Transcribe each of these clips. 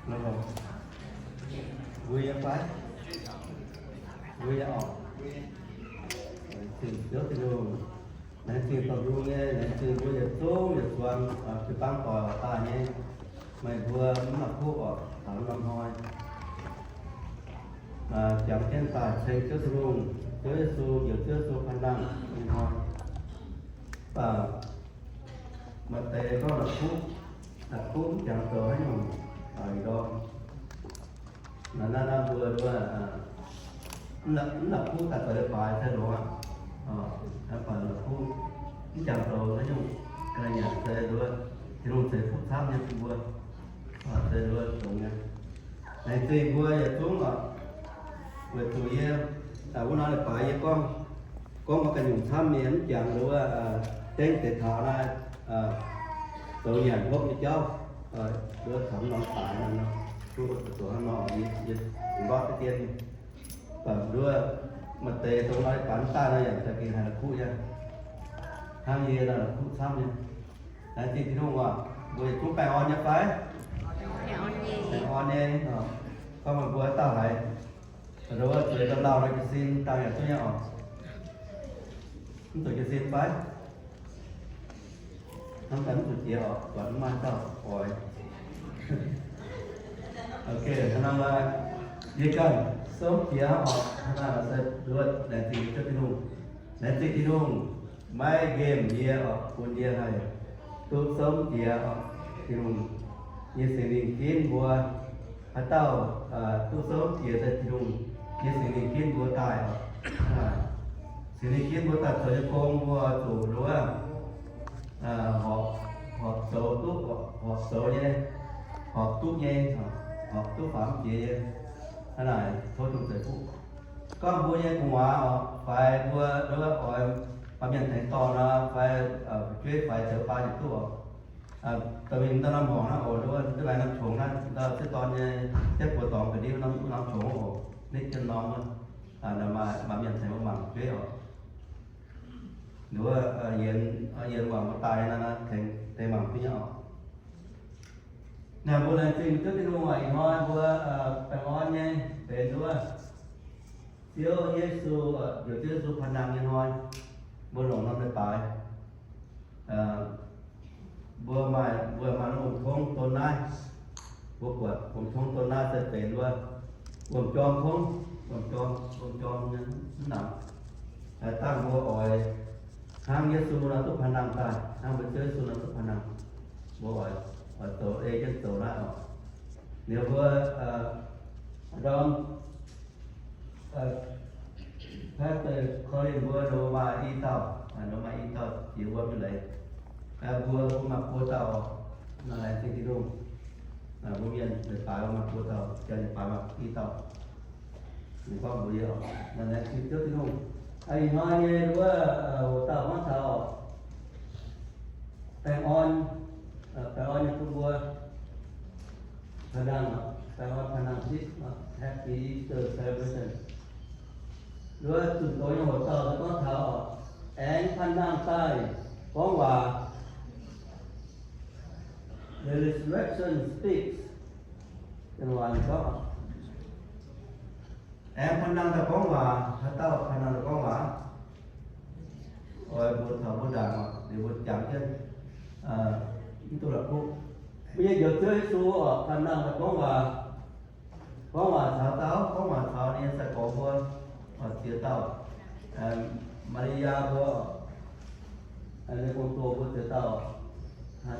Mbuo yiem fai? Mbuo yiem oc. Laengz zingh Ziouv Tin-Hungh. Laengz zingh Tin-Hungh nyei, laengz zingh mbuo yietc zungv yietc zuangx jiu-baang doic oc daaih nyei. Meih mbuo mv la'kuqv oc, taux norm hnoi jangx jienv daaih ceng Ziouv Tin-Hungh, Ziouv Yesu, njoux Ziouv Yesu faan nangh nyei hnoi. Mv baac maaih deix gorngv la'kuqv, la'kuqv mv jangx zoux haaix nyungc ndorm. Naaiv naaiv mbuo mv la'kuqv daaih zoux leiz-baaix se longx aqv. Mv baac la'kuqv mv jangx zoux haaix nyungc ga'naaiv nyanc se nduov, Tin-Hungh ceix fuqv camv nyei bun mbuo. Se nduov longx nyei. Laengz zingh mbuo yietc zungv oc. Weic zuqc yie wuov norm leiz-baaix yie gorngv, gorngv maaih ga'nyungc camv nyei, mv jangx nduov, dengv deix taux naaiv zoux nyanc hopv nyei jauv, nduov taux norm daaix nor, duqv zoux hnangv nor, yie, yie ndortv deix dien. Mv baac nduov maaih deix dongh naaiv leiz-baaix mv daaih nor yaac za'gengh haih la'kuqv nyei. Hnangv yie nor la'kuqv camv nyei. Laengz zingh Tin-Hungh oc. Mbuo yietc zungv baengh orn nyei fai? Baengh orn nyei. Gorngv meih mbuo dauh haiz nduov zueiz ndau lauh nor jiez sin dangh yaac duqv nyei oc. Mv zuqc jiez sin fai? Hnamv daaih mv zuqc jiex oc, buatc mv maaih dauh oix. Ok, hnangv naaiv, yie ganh somv jiex oc, hnangv naaiv se nduov laengz zingh Ziouv Tin-Hungh. Laengz zingh Tin-Hungh maiv nqemh yie oc, bun yie haih duqv somv jiex oc. Tin-Hungh nyei Singx Lingh ginv mbuo, haaix dauh duqv somv jiex se Tin-Hungh nyei Singx Lingh ginv mbuo daaih oc. Singx Lingh ginv mbuo daaih zoux nyei gong mbuo zuqc nduov horpc zoux duqv, horpc zoux nyei, horpc duqv nyei, horpc duqv faaux mv jiex nyei. Hnangv naaic tov Tin-Hungh ceix fuqv. Gorngv mbuo nyei gu'nguaaz oc, fai mbuo nduov oix baamh mienh tengx dorh nor, fai fu'jueiv fai zoux baan yietc duqv oc. Dorh mingh ndau norm horngc naaiv oc, nduov ndau norm qongx naaiv, ndau sieqv dorn nyei, sieqv buoz dorngx ga'ndiev norm qongx oc, nitv jienv norm wuov, maaih mienh tengx mbuo mangc fu'jueiv oc. Nduov yienx, yienx wangc mbuo daaih naaiv tengx deix mangc duqv nyei oc. Naaic mbuo laengz zingh Ziouv Tin-Hungh oc, ih hnoi mbuo baengh orn nyei benx nduov Ziouv Yesu, njoux Ziouv Yesu faan nangh nyei hnoi, mbuo longc norm leiz-baaix. Mbuo maaih, mbuo maaih norm wuom tongv don naaiv. Mbuo buatc wuom tongv don naaiv se benx wuov wuom-jorm tongv, wuom-jorm, wuom-jorm nyei mv nangc. Dangh mbuo oix hnangv Yesu nor duqv faan nangh daaih, hnangv mbuo Ziouv Yesu nor duqv faan nangh, mbuo oix, oix zoux ei jienv zoux naaiv oc. Liuz mbuo ndorm Pastor Colin mbuo nor maaih i dauh, nor maaih i dauh jiex wuom nyei leiz. Mbuo, mbuo maaih buo dauh, laengz zingh Tin-Hungh. Mbuo mienh leiz-baaix maaih buo dauh, jaa leiz-baaix maaih i dauh. Ninh gorngv mbuox yie, laengz zingh Ziouv Tin-Hungh. Ih hnoi nyei wuov, hoc dauh gorngv taux baengh orn, baengh orn nyei bun mbuo faan nangh, baengh orn faan nangh zipv, Happy Easter celebration. Nduov zunh doz nyei hoc dauh gorngv taux aengx faan nangh daaih gorngv waac. The resurrection speaks. Aengx faan nangh daaih gorngv waac. Haaix dauh faan nangh daaih gorngv waac? Oix mbuo taux mbuo ndaangc, liuz mbuo jangx jienv, mv duqv la'kuqv. Mbuo nyei Njoux Ziouv Yesu oc, faan nangh daaih gorngv waac. Gorngv waac caux dauh, gorngv waac caux ninh nyei sai-gorx mbuo, ziex dauh, Maa^li^yaa mbuo, ninh gong-zoh mbuo ziex dauh,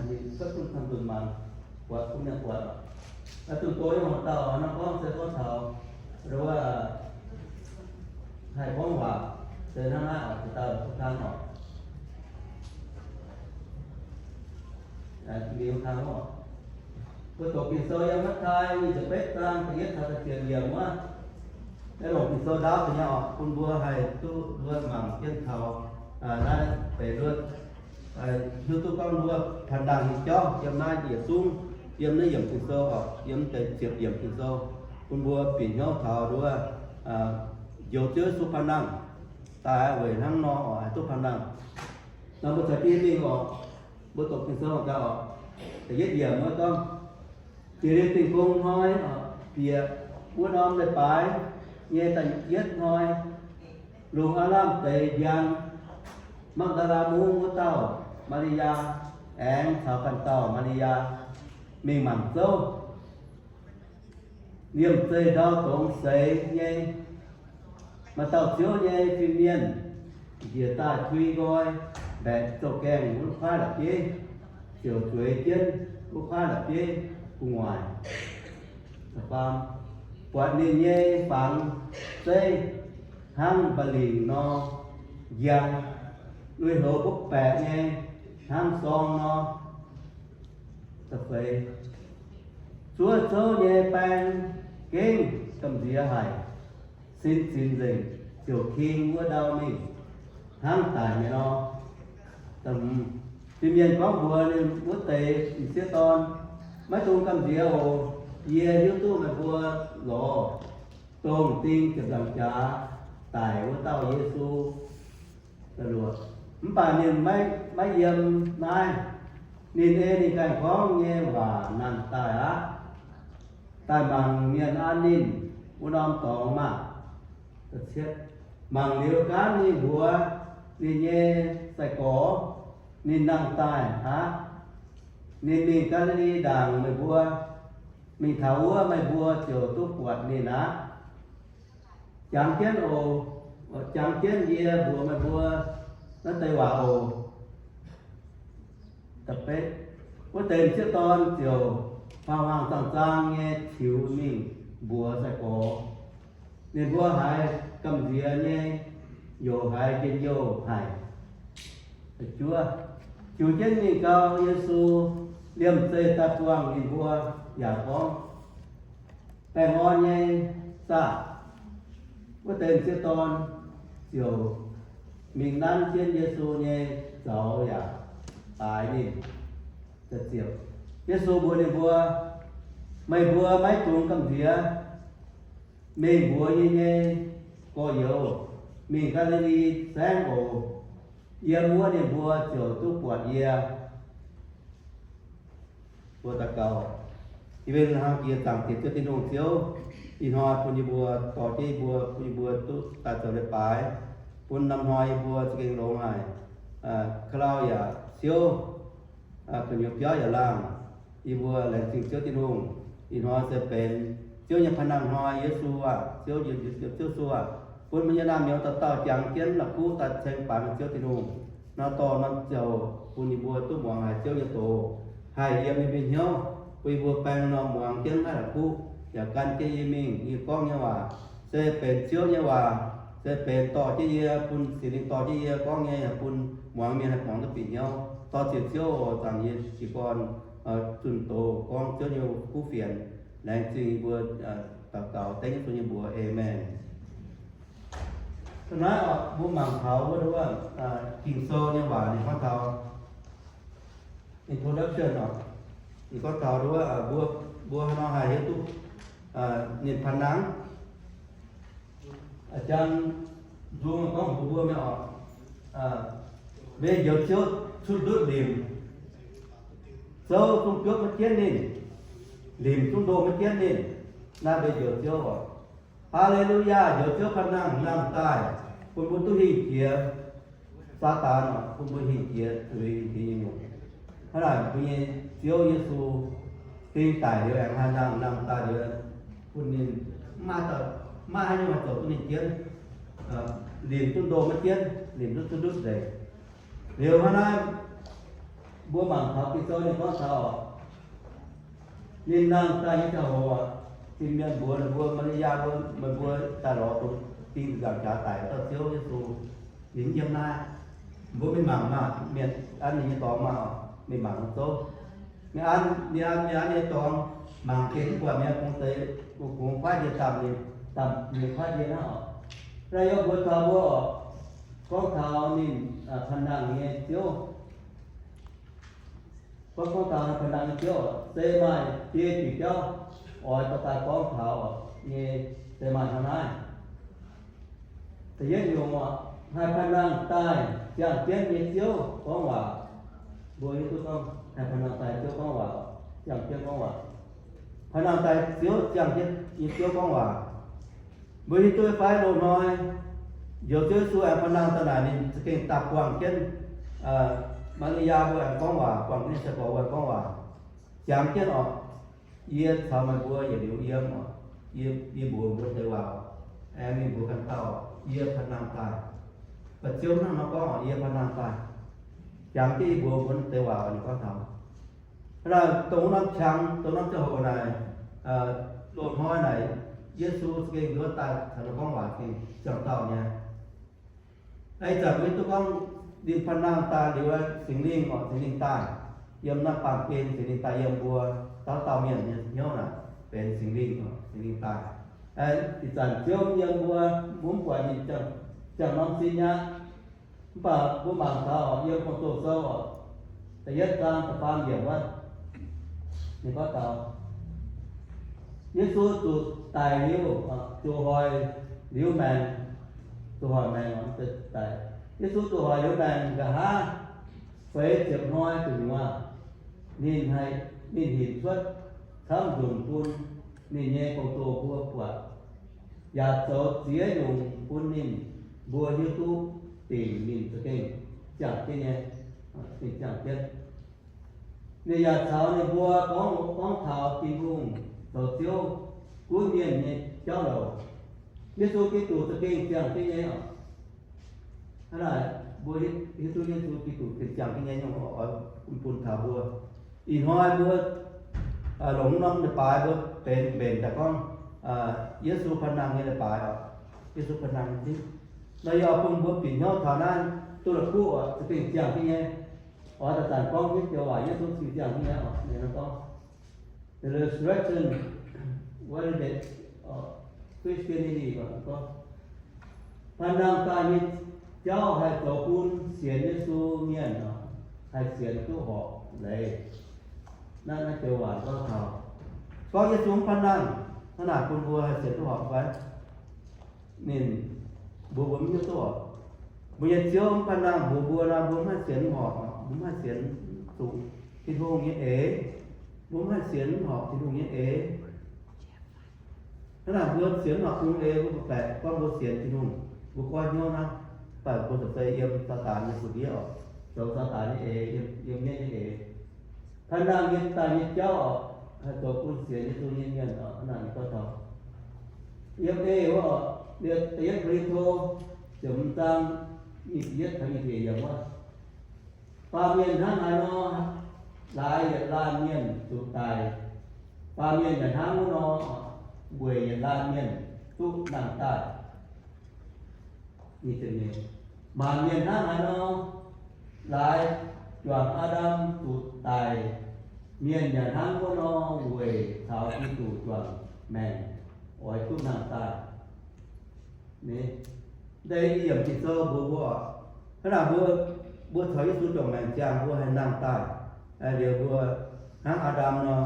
ninh cuotv duqv camv nzunc mangc, buatc, bun mienh buatc. Zunh doz nyei hoc dauh nor gorngv se gorngv taux wuov haih gorngv waac se hnangv naaiv oc, ziex dauh duqv kang oc. Mbuo doqc Ging-Sou yiem Matv^taai nyic ziepc betv zaang da'yietv taux da'ziepc yiemc wuov, naaiv longc Ging-Sou ndaauv deix nyei oc, bun mbuo haih duqv mbuo mangc jienv taux naaiv deix nduov, hiuv duqv gorngv nduov faan nangh nyei jauv yiem naaiv yietc zungv, yiem naaiv yiemc Ging-Sou oc, yiem deix ziepc yiemc Ging-Sou, bun mbuo bieqc hnyouv taux nduov Njoux Ziouv Yesu faan nangh daaih weic hnangv nor oc, haih duqv faan nangh. Nor mbuo caux jienv mingh oc. Mbuo doqc Ging-Sou gaax oc. Da'yietv yiemc wuov gorngv, Jiex liuz Dingh Gong Hnoi, bieqc wuov norm leiz-baaix nyei da'yietv hnoi, lungh aav lamh deix njang, Magv^ndaa^laa Mungv wuov dauh Maa^li^yaa, aengx caux ganh dauh Maa^li^yaa, mingh mangc zouv. Liemh zeih ndau dongz seix nyei, maaih dauh Ziouv nyei fin-mienh njiec daaih tui nqoi, mbaeqc zouv-gaengh wuov kuaaiv la'bieiv, ziouc zueiz jienv wuov kuaaiv la'bieiv gu'nguaaic. Buatc ninh nyei fangx zeiv hnangv mba'lingc nor njang, lui-houx butv baeqc nyei hnangv sorng nor. Zuov zouv nyei baeng gengh gamh nziex haic, sin zinx nzengc, ziouc king wuov ndau mingh hnangv daic mi'aqv nor. Fin-mienh gorngv mbuox ninh wuov deix m'sieqv dorn, Maiv dungx gamh nziex oc. Yie hiuv duqv meih mbuo lorz dongh ding ziepc nzaangc jaax daic wuov dauh Yesu. Mv baac ninh maiv yiem naaiv. Ninh ei ninh ganh gorngv nyei waac nangh daaih aqv. Daaih mangc mienh an ninh wuov norm dorngx maah! Mangc liuz gaanv ninh mbuox ninh nyei sai-gorx, Ninh nangh daaih aqv. Ninh mingh Gaa^li^li Ndaangc, meih mbuo mingh taux wuov, meih mbuo ziouc duqv buatc ninh aqv. Jangx jienv oc, jangx jienv yie mbuox meih mbuo naaiv deix waac oc. Wuov deix m'sieqv dorn ziouc huaang-huaang zaang-zaang nyei tiux mingh mbuox sai-gorx. Ninh mbuo haiz gamh nziex nyei, youc haiz njien-youh haic. Ziux jienv mingh gau Yesu, liemh zeih daaih buangh ninh mbuo yaac gorngv, Baengh orn nyei saah? Wuov deix m'sieqv dorn ziouc mingh nanv jienv Yesu nyei zaux yaac baaix ninh. Yesu mbuox ninh mbuo, Meih mbuo maiv dungx gamh nziex. Mingh mbuox yie nyei gorx-youz, Mingh Gaa^li^li Saengv oc. Yiem wuov ninh mbuo ziouc duqv buatc yie. Mbuo daux gaux. Yie mbenc hnangv jiex zaangc Diex Ziouv Tin-Hungh Ziouv, ih hnoi bun yie mbuo dorh jienv yie mbuo, bun yie mbuo duqv daaih zoux leiz-baaix, bun norm hnoi yie mbuo za'gengh longx haic. Ka'lauh yaac siouv, gu'nyuoz biauv yaac laangh. Yie mbuo laengz zingh Ziouv Tin-Hungh. Ih hnoi se benx Ziouv nyei paan-nangh hnoi. Yesu aah, Ziouv, Ziouv Yesu aah, bun meih nyei naamh nyouz dauh dauh jangx jienv la'kuqv daaih ceng baaix meih Ziouv Tin-Hungh. Nor dorh norm ziouc bun yie mbuo duqv muangx haiz Ziouv nyei doz, haih yiem yie mbuo hnyouv, bun yie mbuo baeng norm muangx jienv naaiv la'kuqv, yaac gan jienv yie mingh. Yie gorngv nyei waac se benx Ziouv nyei waac, se benx dorh jienv yie, bun Singx Lingh dorh jienv yie gorngv nyei, yaac bun muangx mienh haih muangx duqv bieqc hnyouv. Dorh ziec Ziouv oc, zaangc yie jiez gorn zunh doz gorngv Ziouv nyei kuv fienx. Laengz zingh yie mbuo daux gaux dengv Yesu nyei mbuox. Aamen. Naaiv mbuo mangc taux wuov, wuov Ging-Sou nyei waac ninh gorngv taux introduction oc. Ninh gorngv taux wuov, mbuo, mbuo haaix nor haih hiuv duqv ninh paan-nangh. Jang nzung gorngv mbuox mbuo mienh oc, mbenc njoux Ziouv cuotv ndutv limc, zouv zungv biopv maiv jienv ninh, limc zungv ndoh maiv jienv ninh. Naaiv mbenc njoux Ziouv oc. Haa^le^lu^yaa, njoux Ziouv paan-nangh nangh daaih, bun mbuo duqv hingh jiex Saadaan, bun mbuo hingh jiex zuiz nyei nyungc. Hnangv naaic mbuo nyei Ziouv Yesu hingh daic liuz aengx haih nangh, nangh daaih liuz, bun ninh maiv maaih haaix nyungc haih zoux duqv ninh jienv. Limc duqv ndoh maiv jienv, limc duqv cuotv ndutv nzengc. Liuz hnangv naaiv mbuo mangc taux Ging-Sou ninh gorngv taux ninh nangh daaih nyei ziangh hoc, fin-mienh mbuox ninh mbuo, Maa^li^yaa mbuo, meih mbuo daaih lorz dongh ding nzaangc jaax daic dauh Ziouv Yesu, ninh mv yiem naaiv. Mbuo mingh mangc maah, mienh an ninh nyei dorngx maah, mingh mangc zouv. Mingh an, mingh an, mingh an ninh nyei dorngx, mangc gengh mv buatc mi'aqv, kungx deix, kungx kuaaiv ndie damh, damh mingh kuaaiv ndie hnangv oc. Naaiv yaac mbuox taux mbuo oc, gorngv taux ninh paan-nangh nyei Ziouv. Gorngv, gorngv taux paan-nangh nyei Ziouv oc, se maaih biei diuc jauv oix dorh daaih gorngv taux nyei, se maaih hnangv naaiv. Da'yietv nyungc oc, haih paan-nangh daaih ziangh jienv nyei Ziouv gorngv waac. Mbuo hiuv duqv gorngv haih paan-nangh daaih Ziouv gorngv waac, ziangh jienv gorngv waac. Panh nangh daaih Ziouv, ziangh jienv nyei Ziouv gorngv waac. Mbuo hiuv duqv fai? Loz-hnoi njoux Ziouv Yesu aengx panh nangh daaih naaic, ninh za'gengh daaih buangh jienv Maa^li^yaa mbuo aengx gorngv waac, buangh jienv ninh sai-gorx mbuo aengx gorngv waac, jangx jienv oc, Yie caux meih mbuo yietc liuz yiem oc. Yie, yie mbuox mbuo deix waac oc. Aengx ninh mbuox ganh dauh, Yie panh nangh daaih. Mbuo Ziouv hnangv nor gorngv oc, Yie panh nangh daaih. Jangx jienv yie mbuox mbuo deix waac oc, ninh gorngv taux. Hnangv naaic dongh wuov norm qangx, dongh norm ziangh hoc naaic, loz-hnoi naaic, Yesu za'gengh nduov daaih caux ninh gorngv waac, za'gengh ziangh dauh nyei. Ih zanc mbuo hiuv duqv gorngv ninh panh nangh daaih liuz, Singx Lingh oc, Singx Lingh daaih yiem naaiv baamh gen, Singx Lingh daaih yiem mbuo dauh dauh mienh nyei hnyouv naaic, benx Singx Lingh oc, Singx Lingh daaih. Ih zanc Ziouv yiem mbuo, mbuo mv buatc ninh ziangh norm sin aqv. Mv baac mbuo mangc taux oc, yiem Gong-Zoh sou oc, da'yietv zaang da'faam yiemc wuov, ninh gorngv taux Yesu zuqc daic liuz, zuqc hoic liuz maengc, zuqc hoic maengc, daic. Yesu zuqc hoic liuz maengc nqa'haav feix ziepc hnoi gu'nyuoz, ninh haih, ninh hinc cuotv camv nzunc bun ninh nyei gong-zoh mbuo buatc, yaac zoux ziex nyungc bun ninh mbuo hiuv duqv dingc ninh za'gengh ziangh jienv nyei, za'gengh ziangh jienv. Ninh yaac caux ninh mbuo gorngv, gorngv taux Tin-Hungh zoux Ziouv gunv mienh nyei jauv louc. Yesu Giduc za'gengh ziangh jienv nyei oc. Hnangv naaic, mbuo hiuv duqv Yesu Giduc za'gengh ziangh jienv nyei nyungc oc, bun, bun taux mbuo. Ih hnoi mbuo longc norm leiz-baaix mbuo benx mbenc daaih gorngv Yesu panh nangh nyei leiz-baaix oc. Yesu panh nangh nyei zipv. Nor yie oix bun mbuo bieqc hnyouv taux naaiv duqv la'kuqv oc, za'gengh ziangh jienv nyei. Oix daaih zanc gorngv jienv joux waac, Yesu za'gengh ziangh jienv nyei oc. Ninh gorngv, The resurrection, what is it? Christianity gorngv, panh nangh daaih nyei jauv haih zoux bun sienx Yesu mienh, haih sienx duqv horpc leiz. Naaiv, naaiv joux waac gorngv taux, gorngv Yesu mv panh nangh, hnangv naaic bun mbuo haih sienx duqv horpc fai? Ninh mbuox mbuo mv hiuv duqv oc. Mbuo nyei Ziouv mv panh nangh mbuox mbuo nor, mbuo mv haih sienx horpc, mbuo mv haih sienx zuqc Tin-Hungh nyei eix. Mbuo mv haih sienx horpc Tin-Hungh nyei eix. Hnangv naaic mbuo sienx horpc Tin-Hungh eix, mbuo baeqc gorngv mbuo sienx Tin-Hungh, mbuo goiv hnyouv hnangv, mv baac mbuo zoux se yiem Saadaan nyei fu'ndiev oc, zoux Saadaan nyei eix, yiem, yiem mienv nyei eix. Panh nangh nyei daaih nyei jauv oc, haih zoux bun sienx Yesu nyei mienh oc, hnangv naaic ninh gorngv taux. Yiem eix wuov oc, da'yietv Ko^lin^to ziepc hmz zaang nyic ziepc yietv taux nyic ziepc yietv yiemc wuov, baamh mienh hnangv haaix nor laaix yietc laanh mienh zuqc daic, baamh mienh yaac hnangv wuov nor weic yietc laanh mienh duqv nangh daaih. Maanc mienh hnangv haaix nor laaix juangc Aa^ndam zuqc daic, mienh yaac hnangv wuov nor weic caux Giduc juangc maengc oix duqv nangh daaih. Naaiv, deix yiemc Ging-Sou mbuox mbuo oc, hnangv naaic mbuo, mbuo caux Yesu juangc maengc ziangh mbuo haih nangh daaih. Liuz mbuo hnangv Aa^ndam nor,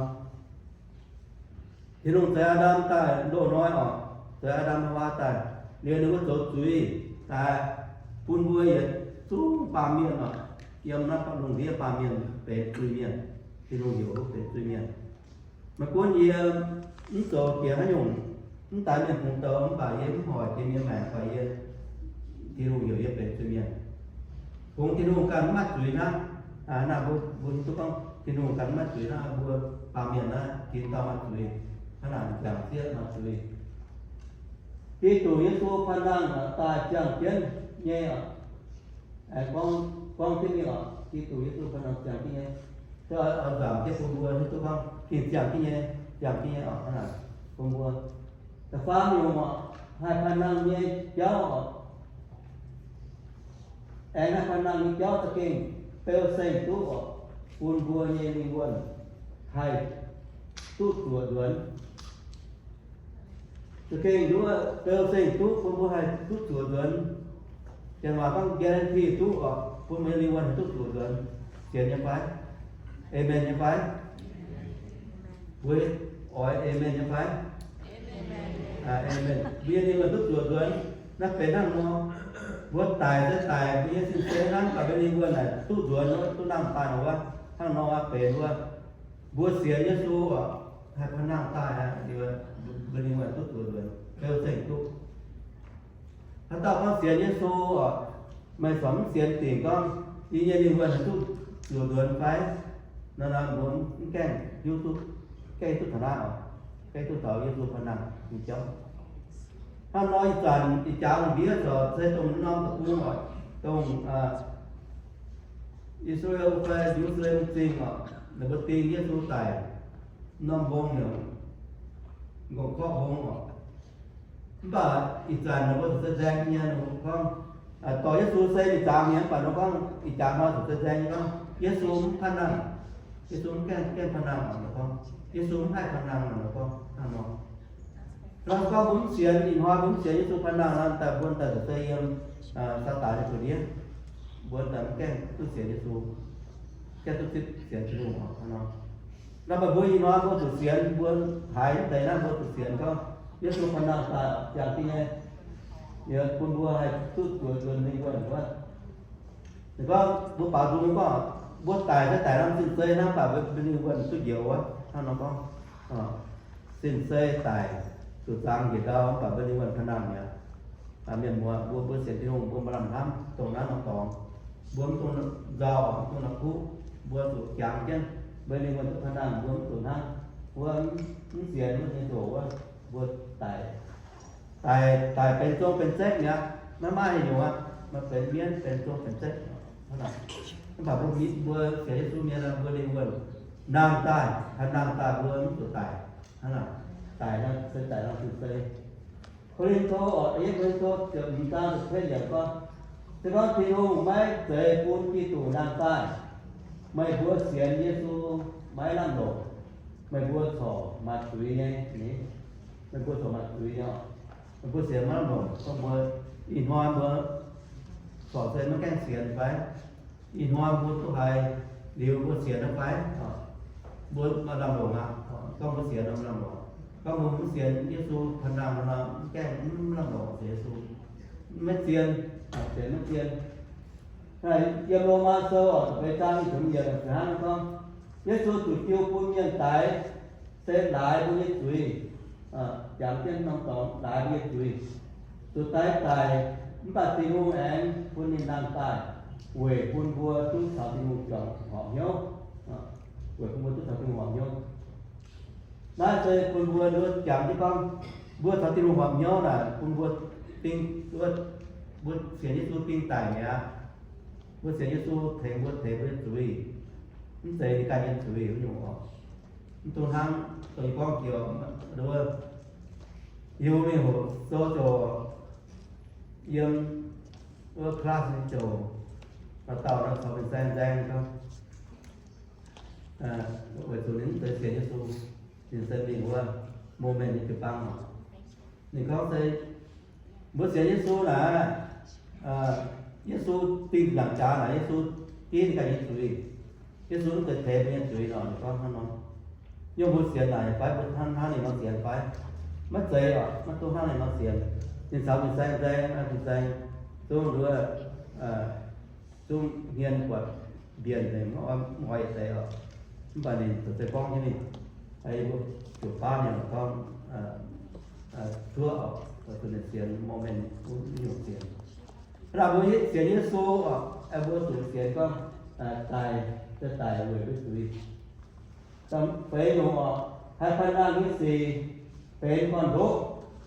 Tin-Hungh zeix Aa^ndam daaih loz-hnoi oc, zeix Aa^ndam Haawaa daaih, liuz ninh mbuo zoux zuiz daaih, bun mbuo yietc zungv baamh mienh oc, yiem naaiv lungh ndiev baamh mienh benx zuiz-mienh. Tin-Hungh heuc mbuo benx zuiz-mienh. Maiv gunv yie mv zoux jiex haaix nyungc, mv daaih mienh kungx douz, mv baac yie mv hoic jiex mienh maengc, baac yie, Tin-Hungh heuc yie benx zuiz-mienh. Kungx Tin-Hungh ganh mv maaih zuiz hnangv. Naaiv mbuo, mbuo hiuv duqv gorngv Tin-Hungh ganh mv maaih zuiz hnangv, mbuo baamh mienh naaiv jiex dauh maaih zuiz, hnangv naaic jangx zieqv maaih zuiz. Giduc Yesu paan nangh daaih ziangh jienv nyei oc. Gorngv, gorngv jienv mingh oc, Giduc Yesu paan nangh ziangh jienv nyei. Oix nzamc jienv bun mbuo hiuv duqv gorngv gengh ziangh jienv nyei, ziangh jienv nyei oc, hnangv naaic bun mbuo. Da'faam nyungc oc, haih paan nangh nyei jauv oc, aengx haih paan nangh nyei jauv za'gengh beu seng duqv oc, bun mbuo nyei lingh wuonh haih duqv zuoqc nzuonx. Za'gengh nduov beu seng duqv bun mbuo haih duqv zuoqc nzuonx. Janx waac gorngv guarantee duqv oc, bun mbuo nyei lingh wuonh haih duqv zuoqc nzuonx. Sienx nyei fai? Amen nyei fai? Mbuo oix amen nyei fai? Amen. Mbuo nyei lingh wuonh duqv zuoqc nzuonx. Naaiv benx hnangv nor, mbuo daic se daic, mbuo nyei sin se hnangv, mv baac mbuo nyei lingh wuonh naaic duqv nzuonx, duqv nangh daaih wuov, hnangv nor benx wuov. Mbuo sienx Yesu oc, haih pa'nangh daaih aqv, liuz mbuo lingh wuonh duqv zuqc nduonx, beu zengc duqv. Haaix dauh gorngv sienx Yesu oc, meih corc mv sienx dingc gorngv yie nyei lingh wuonh haih duqv zuqc nduonx fai? Naaiv nor mbuo mv gaengh hiuv duqv, gaengh duqv taux naaiv oc, gaengh duqv taux Yesu pa'nangh nyei jauv. Hnangv nor ih zanc ih jaax lungh ndiev corc se dongh norm deic-bung oc, dongh I^saa^laa^en fai Ye^lu^saa^lem Zingh oc, ninh mbuo ding Yesu daic norm mbong nyei, Ngongh Korqv Mbong oc. Mv baac ih zanc ninh mbuo zuqc se nzaeng nyei, ninh mbuo gorngv, dorh Yesu se ih zanc nyei, mv baac ninh gorngv ih jaax hnoi zuqc se nzaeng nyei gorngv Yesu mv pa'nangh, Yesu mv gaengh, gaengh pa'nangh oc, ninh gorngv Yesu mv haih pa'nangh oc, ninh gorngv hnangv nor. Nor gorngv mbuo mv sienx, ih hnoi mbuo mv sienx Yesu pa'nangh nor, daaih mbuo daaih zuqc se yiem Saadaan nyei buoz-ndiev, mbuo daaih mv gaengh duqv sienx Yesu, gaengh duqv zipv sienx Tin-Hungh oc, hnangv nor. Nor mbuo ih hnoi mbuo zuqc sienx, mbuo haiz mv deix naaiv mbuo zuqc sienx gorngv Yesu pa'nangh daaih ziangh jienv nyei, bun mbuo haih duqv zuqc nduonx lingh wuonh wuov. Ninh gorngv mbuo baaux nzung gorngv mbuo daic se daic norm sin-sei hnangv, mv baac mbuo lingh wuonh duqv njoux wuov, hnangv nor gorngv. Sin-sei daic zuqc zangx njiec ndau, mv baac mbuo lingh wuonh pa'nangh mi'aqv. Mienh muoz, mbuo, mbuo sienx Tin-Hungh mbuo maaih lamh hnamv dongh naaiv norm dorngx. Mbuo mv dungx nzauh, mv dungx la'kuqv, mbuo zuqc jangx jienv mbuo lingh wuonh duqv pa'nangh, mbuo mv zuqc hnangv. Mbuo mv sienx mbuo nyei ndoqc wuov, mbuo daic, daic, daic benx zong benx zekv mi'aqv. Maiv maaih haaix nyungc aqv. Maaih benx mienv benx zong benx zekv. Mv baac mbuo, mbuo sienx Yesu mienh, mbuo lingh wuonh nangh daaih, haih nangh daaih, mbuo mv zuqc daic. Hnangv naaic, daic nor se daic nor zuqc se Ko^lin^to, Yietv Ko^lin^to ziepc hmz zaang ziepc cietv yiemc gorngv, se gorngv Tin-Hungh maiv zeiz bun Giduc nangh daaih, meih mbuo sienx Yesu maiv lamh longc. Meih mbuo corc maaih zuiz nyei. Meih mbuo corc maaih zuiz nyei. Meih mbuo sienx maiv lamh longc. Gorngv mbuo ih hnoi mbuo corc se maiv gaengh sienx fai? Ih hnoi mbuo duqv haiz liuz mbuo sienx nor fai? Mbuo maaih lamh longc aqv. Gorngv mbuo sienx nor maaih lamh longc. Gorngv mbuo mv sienx Yesu pa'nangh nor, mv gaengh mv lamh longc sienx Yesu. Maiv zien, sienx maiv zien. Yiem Lomaa Sou da'feix zaang nyic ziepc yiemc hnangv gorngv, Yesu zuqc jiu bun mienh daix, se laaix mbuo nyei zuiz. Jangx jienv norm dorngx laaix mbuo nyei zuiz. Zuqc daix daic, mv baac Tin-Hungh aengx bun ninh nangh daaih, weic bun mbuo duqv caux Tin-Hungh juangc horpc hnyouv. Weic bun mbuo duqv caux Tin-Hungh horpc hnyouv. Naaiv se bun mbuo nduov jangx jienv gorngv, mbuo caux Tin-Hungh horpc hnyouv naaic, bun mbuo ding, mbuo sienx Yesu ding daic mi'aqv. Mbuo sienx Yesu tengx mbuo, tengx mbuo nyei zuiz, mv zeiz ninh ganh nyei zuiz wuov nyungc oc. Mv dungx hnangv dongh yie gorngv jiex, Hiuv mingh hoqc sou ziouc yiem wuov class nyei ziouc, dauh dauh nor caux fin-saeng nzaeng gorngv, weic zuqc ninh mv zeiz sienx Yesu, ninh se mingh wuov Mormon nyei jiu-baang oc. Ninh gorngv se, mbuo sienx Yesu naaic, Yesu dingh nzaangc jaax naaic, Yesu ginv ganh nyei zuiz. Yesu mv zeiz teix mbuo nyei zuiz nor, ninh gorngv hnangv nor. Yiem mbuo sienx naaic fai mbuo hnangv, hnangv ninh nor sienx fai? Maiv zeiz oc, maiv duqv hnangv ninh nor sienx. Ninh caux fin-saeng nzaeng, fin-saeng zungv nduov, zungv hmien buatc mbienc, ninh mv oix, mv oix yietc deix oc. Mv baac ninh zoux se gorngv nyei ninh, mbuo ziouc baav ninh gorngv, zuov oc, zuqc ninh sienx Mormon wuov nyungc sienx. Hnangv naaic mbuo sienx Yesu oc, mbuo zuqc sienx gorngv daic, daic weic mbuo zuiz. Feix nyungc oc, haih pa'nangh nyei sic benx gorn-ndoqv,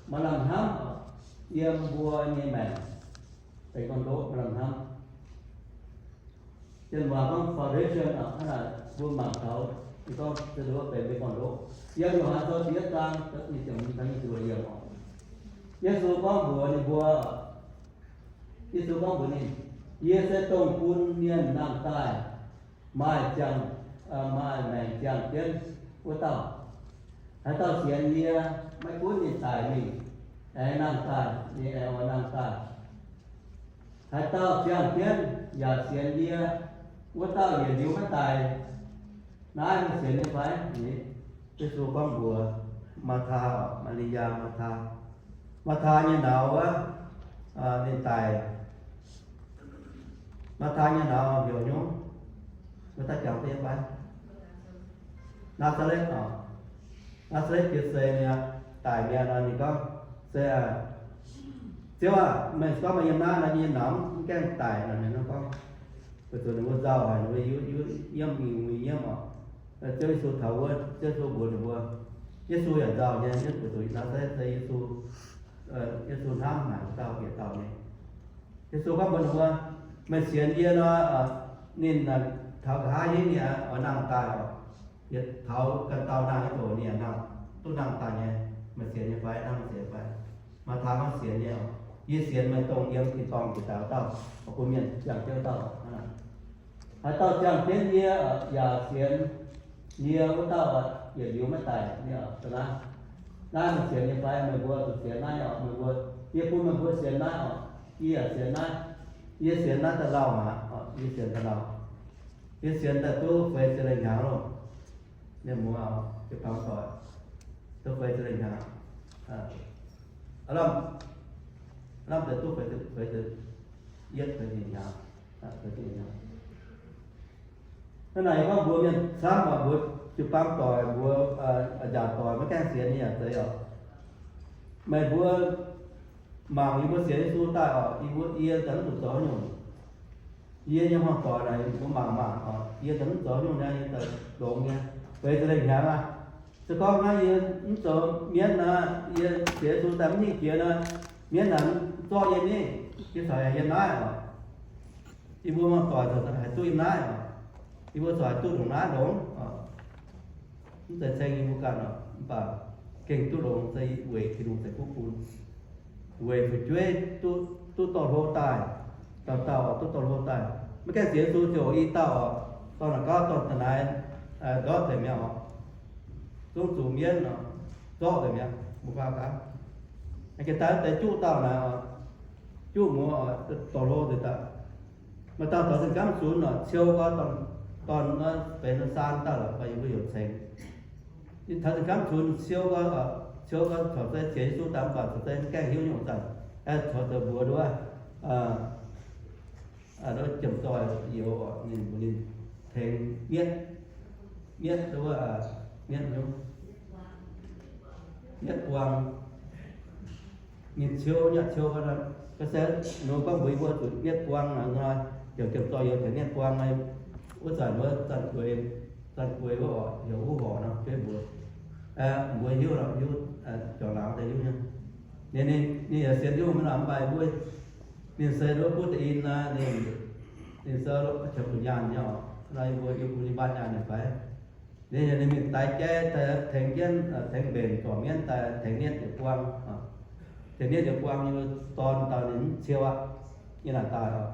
maaih lamh hnamv oc, yiem mbuo nyei maengc benx gorn-ndoqv, maaih lamh hnamv. Janx waac gorngv foundation oc, hnangv naaic mbuo mangc taux, ninh gorngv se nduov benx mbuo nyei gorn-ndoqv. Yiem Yo^han Sou da'yietv zaang, nyic ziepc hmz taux nyic ziepc luoqc yiemc oc. Yesu gorngv mbuox ninh mbuo, Yesu gorngv mbuox ninh, Yie se dongh bun mienh nangh daaih maaih ziangh, maaih maengc ziangh jienv wuov dauh. Haaix dauh sienx yie, maiv gunv ninh daic mingh, aengx nangh daaih, ninh aengx oix nangh daaih. Haaix dauh ziangh jienv yaac sienx yie, wuov dauh yietc liuz maiv daic. Naaiv mbuo sienx nyei fai? Yesu gorngv mbuox Maa^taa, Maa^li^yaa, Maa^taa. Maa^taa nyei nauz wuov, ninh daic. Maa^taa nyei nauz heuc nyungc? Mbuo daaih jangx duqv nyei fai? Naa^saa^letv oc. Naa^saa^letv Yesu nyei daic mi'aqv nor, ninh gorngv, Se aa, Ziouv aah, meih gorngv meih yiem naaiv nor, yie nyei namx mv gaengh daic nor. Ninh gorngv, weic zuqc ninh mbuo nzauh haic, ninh mbuo yiem, yiem, yiem, yiem oc. Ziouv Yesu taux wuov, Ziouv Yesu mbuox ninh mbuo, Yesu yaac nzauh nyei, weic zuqc Naa^saa^letv se Yesu, Yesu hnamv haic wuov dauh bieqc dauh nyei. Yesu gorngv mbuox ninh mbuo, Meih sienx yie nor, ninh taux nqa'haav hingv ninh oix nangh daaih oc. Yietc taux ganh dauh nangh nyei ziouc ninh yaac nangh, duqv nangh daaih nyei. Meih sienx nyei fai? Hnangv meih sienx fai? Maaih taux hnangv sienx nyei oc. Yie sienx meih dongh yiem tin-dorngh jiex daaih wuov dauh, bun mienh ziangh jienv wuov dauh. Haaix dauh ziangh jienv yie yaac sienx yie wuov dauh yietc liuz maiv daic nyei oc. Naaiv, naaiv meih sienx nyei fai? Meih mbuo zuqc sienx naaiv oc. Meih mbuo, yie bun meih mbuo sienx naaiv oc. Yie yaac sienx naaiv. Yie sienx naaiv daaih lauh aqv. Yie sienx daaih lauh. Yie sienx daaih duqv feix ziepc lengh hnyangx loh. Mienh muoz, jiu-baang doic, duqv feix ziepc lengh hnyangx. Lamh, lamh daaih duqv feix, feix, yietv feix ziepc hnyangx. Hnangv naaic yie gorngv mbuox mienh camv oc, mbuox jiu-baang doic, mbuox njaaux doic maiv gaengh sienx nyei yaac zeiz oc. Meih mbuo mangc yie mbuo sienx Yesu daaih oc, yie mbuo, yie daaih mv zuqc zoux nyungc. Yie nyei hmuangv doic naaic mbuo mangc mangc oc, yie daaih mv zoux nyungc naaiv, yie daaih longx nyei. Feix ziepc lengh hnyangx aqv. Se gorngv naaiv yie mv zoux mienv nor, yie sienx Yesu daaih mv hingh jiex nor, mienv naaic zorqv yie mingh, yie corc yiem naaiv oc. Yie mbuo hmuangv doic corc haih duqv yiem naaiv oc. Yie mbuo corc haih duqv ndongc naaiv longx oc. Mv zeiz ceng yie mbuo ganh oc, mv baac gengh duqv longx se weic Tin-Hungh ceix fuqv bun. Weic fu'jueiv duqv, duqv dorh hlo daaih, dauh dauh duqv dorh hlo daaih. Maiv gaengh sienx Yesu ziouc i dauh oc, dorn naaic gauv dorn da'naaiv ndortv deix mi'aqv oc. Zungv zuqc mienv oc, zorqv deix mi'aqv, mbuo faaux gaax. Aengx jiex daaih deix juqv dauh naaic oc, juqv muoz oc, dorh hlo deix daaih. Maaih dauh taux zinh gamv zunx oc, ciou gau dorn, dorn benx saan dauh lorqc, mv baac yie mbuo heuc cengx. Taux zinh gamv zunx ciou gau, ciou gau corc se sienx Yesu daaih, mv baac corc se mv gaengh hiuv nyungc zanc, corc zoux mbuox nduov, nduov jiem zoih youz oc, ninh mbuox ninh tengx mietv, mietv nduov, mietv, mietv buang. Ninh ciou nyei, ciou gau, ga'sie nor gorngv mbuox yie mbuo zuqc mietv buang nor, heuc jiem zoih youz tengx mietv buang, wuov zanc wuov zanc gueix, zanc gueix wuov oc, heuc wuov horc nor, jueiv mbuox, mbuo hiuv lorqc, hiuv, juangc laangz deix hiuv nyei. Ninh, ninh yaac sienx Tin-Hungh mi'aqv, mv baac mbuo, ninh se nduov buv da'in naaiv, ninh, ninh se qiemx zuqc nyaanh nyei oc. Naaiv yie mbuo, yie bun yie mbaatv nyaanh ninh fai? Ninh, ninh mingh daix jai, tengx jienv, tengx mbenc zorc mienv daaih tengx mietv yietc buang. Tengx mietv yietc buang, yie mbuo dorn dauh ninh mv ciou aqv, yie naaic daaih oc.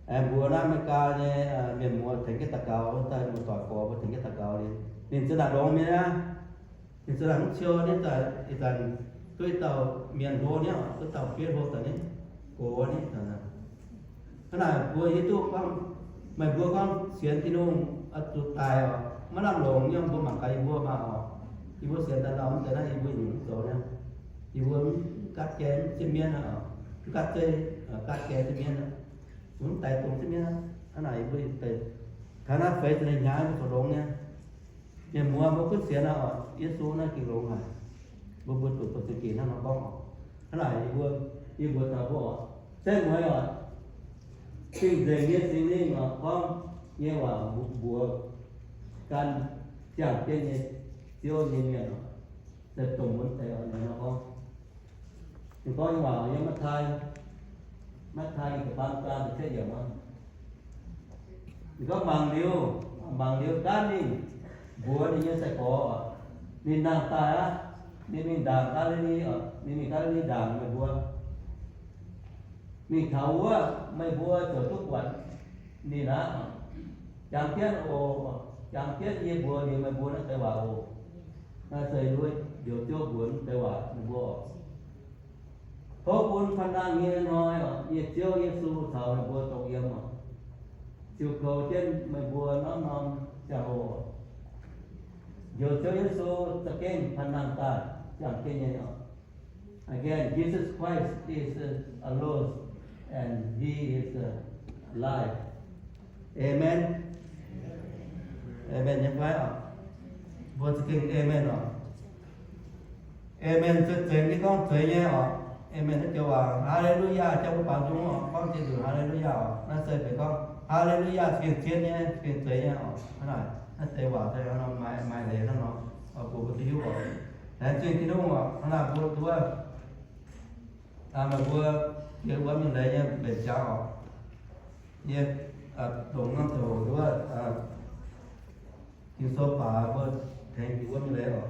Aengx mbuox naaiv America nyei mienh muoz tengx jienv daux gaux, daaih muoz-doic gorx mbuo tengx jienv daux gaux ninh, ninh za'naaic longx mienh aqv. Ninh za'naaic mv ciou, ninh za'naaic ih zanc duqv dauh mienh hlo niouv, duqv dauh bieiv hlo daaih niouv, gox niouv. Hnangv naaic mbuo hiuv duqv gorngv, meih mbuo gorngv sienx Tin-Hungh zuqc daic oc, maiv lamh longc nyei, mbuo mangc gaax yie mbuo maah oc. Yie mbuo sienx daaih ndau mv deix naaiv yie mbuo nyungc mv zoux niouv. Yie mbuo mv gaatv jai mv zipv mienv aqv oc, mv gaatv zeiv, gaatv jai zipv mienv aqv. Mv daic dongz zipv mienv aqv. Hnangv naaic yie mbuo deix, taux naaiv feix ziepc lengh hnyangx mbuo corc longx nyei. Mienh muoz, mbuo gunv sienx aqv oc, Yesu naaiv gengh longx haic. Mbuo, mbuo zuqc doqc zingh gec hnangv nor gorngv oc. Hnangv naaic yie mbuo, yie mbuox taux mbuo oc, setv mueiz oc, cing-nzengc nyei Singx Lingh oc, gorngv nyei waac mbuox gan ziangh jienv nyei Ziouv nyei mienh oc, se dongh wuonx deix oc, ninh nor gorngv. Ninh gorngv nyei waac yiem Matv^taai, Matv^taai ziepc faam zaang da'cietv yiemc oc. Ninh gorngv mangc liuz, mangc liuz gaanv mingh mbuox ninh nyei sai-gorx oc, ninh nangh daaih aqv. Ninh mingh ndaangc Gaa^li^li oc, ninh mingh Gaa^li^li ndaangc meih mbuo. Mingh taux wuov meih mbuo ziouc duqv buatc ninh aqv. Jangx jienv oc, jangx jienv yie mbuox liuz meih mbuo naaiv deix waac oc. Naaiv se nduov Njoux Ziouv mbuox naaiv deix waac meih mbuo oc. Tov bun fanh nangh nyei hnoi oc, yie Ziouv Yesu caux meih mbuo dongh yiem oc. Ziouc goux jienv meih mbuo norm-norm ziangh hoc oc. Njoux Ziouv Yesu za'gengh fanh nangh daaih ziangh jienv nyei oc. Again, Jesus Christ is alive and he is alive. Amen. Amen nyei fai oc? Mbuo za'gengh amen oc. Aamen se zeiz, ninh gorngv zeiz nyei oc. Aamen naaiv joux waac, Haa^le^lu^yaa, jangx mbuo baaux nzung oc, gorngv jiex nzunc Haa^le^lu^yaa oc. Naaiv se mbuo gorngv Haa^le^lu^yaa gengh zien nyei, gengh zeiz nyei oc. Hnangv naaic, naaiv deix waac se hnangv nor maaih, maaih leiz hnangv nor, oix bun mbuo duqv hiuv oc. Laengz zingh Tin-Hungh oc. Hnangv naaic mbuo duqv, meih mbuo yiem wuov mingh leiz nyei mbenc jaax oc. Yie longc norm ziangh hoc nduov Ging-Sou baac mbuo tengx jiex wuov mingh leiz oc.